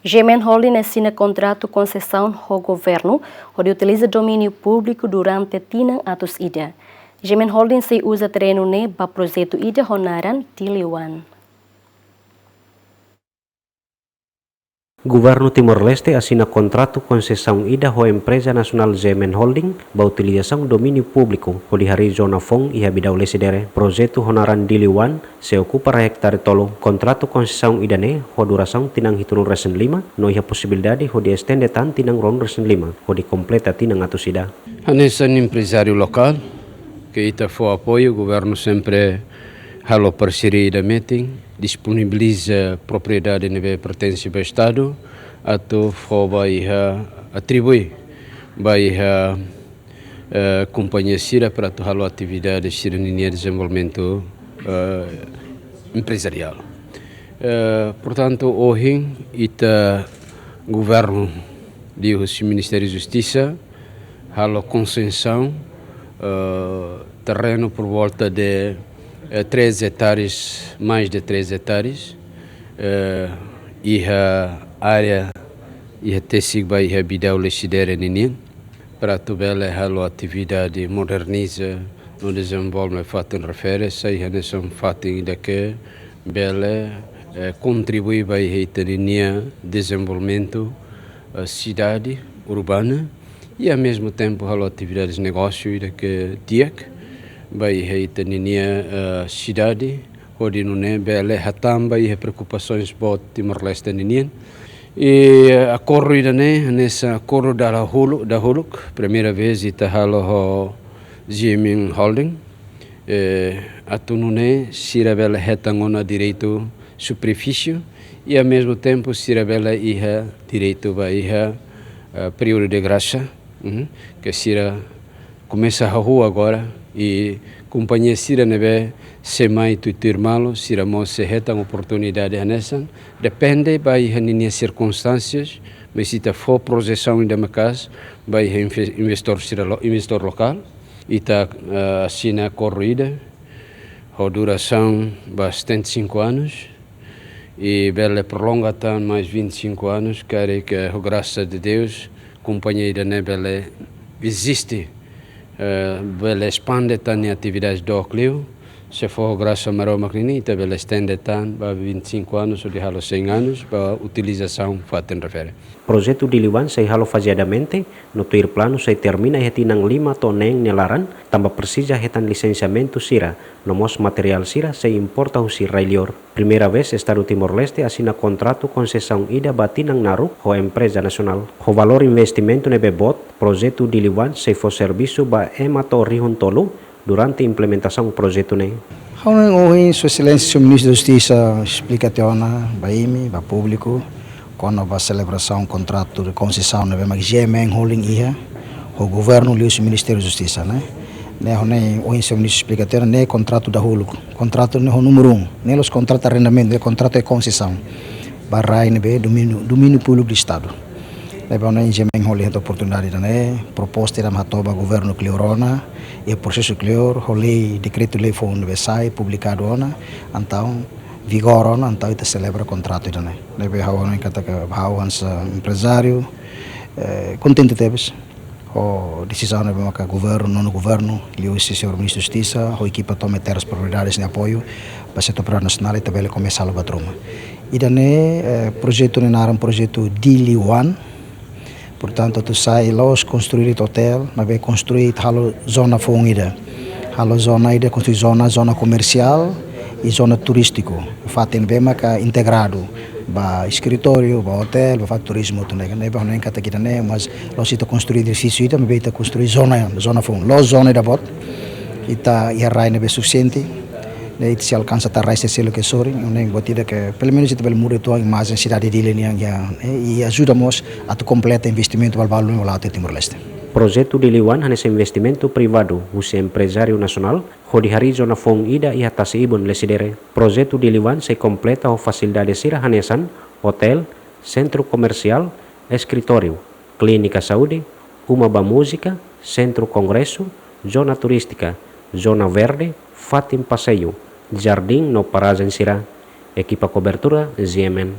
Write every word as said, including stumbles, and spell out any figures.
G M N Holding asina kontratu konsesaun ho governu hodi utiliza domíniu públiku durante tinan atus ida. G M N Holding sei uza terrenu ne'e ba projetu ida ho naran Dili One. Governu Timor-Leste asina kontratu konsesaun ida ho empreza nasionál G M N Holding ba utilizasaun domíniu públiku hodi harii zona foun iha Bidau Lecidere. Projetu ho naran Dili One sei okupa rai ektare tolu. Kontratu konsesaun ida-ne'e ho durasaun tinan hitunulu-resin-lima, no iha posibilidade hodi estende tan tinan ruanulu-resin-lima, hodi kompleta tinan atus ida. Hanesan emprezáriu lokál, ke ita fó apoiu, governu sempre halo parseria ida metin, disponibiliza propriedade ne'ebé pertense ba Estadu, atu fó ba iha, atribui ba iha, eh, kompañia sira para atu halo atividade sira-ninia dezenvolvimentu, eh, emprezariál. Eh, portantu, ohin ita governu liuhusi Ministériu Justisa halo konsesaun, eh, terrenu por volta de, eh, três hectares, mais de três hectares, eh, iha área, iha tesik ba iha Bidau Lecidere ninian, para atu bele halo atividade moderniza no dezenvolve fatin refere, sai hanesan fatin ida ke bele, eh, kontribui ba iha ita-ninia dezenvolvimentu, eh, sidade urbana, i ao mesmo tempo halo atividades negósiu ida ke di'ak ba iha ita-ninia, eh, sidade, hodi nune'e bele hatán ba iha preokupasoens boot Timor-Leste ninian. I, eh, akordu ida-ne'e, hanesan akordu dahuluk, dahuluk, primeira vez ita halo ho G M N Holding, eh, atu nune'e sira bele hetan ona direitu superfísie, i ao mesmo tempo sira bele iha direitu ba iha, eh, períodu de grasa, uhum, ke sira komesa hahú agora, i kompañia sira ne'ebé sei mai tuir-tuir malu, sira mós sei hetan oportunidade hanesan, depende ba iha ninia sirkunstánsias, mas ita fó projesaun ida maka'as ba iha inve-, investór sira lo-, investór lokál, ita, eh, asina akordu ida, ho durasaun ba setenta e cinco anos, i bele prolonga tan mais vinte e cinco anos, karik ho grasa de Deus, kompañia ida-ne'e bele eziste, eh, bele espande tan nia atividade dook liu, se fó grasa Maromak ninian, ita bele estende tan ba vinte e cinco anos, hodi halo cem anos, ba utilizasaun fatin refere. Projetu Dili One sei halo fazeadamente, no tuir planu sei termina iha tinan lima to'o neen nia laran, tanba presiza hetan lisensiamentu sira, no mós materiál sira sei importa husi rai-liur. Primeira vez Estadu Timor-Leste asina kontratu konsesaun ida ba tinan naruk ho empreza nasionál. Ho valór investimentu ne'ebé boot, projetu Dili One sei fó servisu ba ema to'o rihun tolu durante implementasaun projetu ne'e. Ha'u hanoin ohin Sua Exelénsia Señór Ministru Justisa esplika tiha ona ba imi, ba públiku, kona-ba selebrasaun kontratu de konsesaun ne'ebé mak G M N Holding iha ho governu liuhusi Ministériu Justisa, ne'e. Ne'e ha'u hanoin ohin Señór Ministru esplika tiha ona, ne'e kontratu dahuluk. Kontratu ne'e ho númeru um. Ne'e la'ós kontratu arrendamentu, ne'e kontratu de konsesaun ba rai ne'ebé domíniu, domíniu públiku de Estadu. Ne'ebé ona G M N Holding hetan oportunidade ida-ne'e, proposta ida mak hato'o ba governu kleur ona, i prosesu kleur, ho lei, dekretu-lei foun ne'ebé sai, publikadu ona, entaun vigora ona, entaun ita selebra kontratu ida-ne'e. Ne'ebé ha'u hanoin katak ha'u hanesan emprezáriu, eh, kontente tebes ho desizaun ne'ebé maka governu, nonu governu, liuhusi Señór Ministru Justisa, ho ekipa to'o Terras Propriedades nia apoiu, ba setór privadu nasionál, ita bele komesa halo buat ruma. Ida-ne'e, eh, projetu ne'e naran projetu Dili One. Portantu, atu sai la'ós konstrui de'it otél, maibé konstrui halo zona foun ida. Halo zona ida, konstrui zona, zona komersiál i zona turístiku. Fatin ne'ebé maka integradu ba eskritóriu, ba otél, ba fatin turizmu hotu ne'e. Ne'ebé ha'u hanoin katak ida-ne'e, mas la'ós ita konstrui edifísiu ida, maibé ita konstrui zona, zona foun. La'ós zona ida boot, ita iha rai ne'ebé sufisiente, ne'e ita sei alkansa tan rai sira seluk iha sorin, ne'e buat ida ke, pelumenus ita bele muda uitoan imajen sidade Dili nian iha, eh, i ajuda mós atu kompleta investimentu balu-balu ne'ebé la'o to'o Timor-Leste. Projetu Dili One hanesan investimentu privadu husi emprezáriu nasionál, hodi harii zona foun ida iha tasi-ibun Lecidere. Projetu Dili One sei kompleta ho fasilidade sira hanesan otél, sentru komersiál, eskritóriu, klínika saúde, uma ba múzika, sentru kongresu, zona turístika, zona verde, fatin paseiu, jardín no parajen sira. Ekipa kobertura, G M N.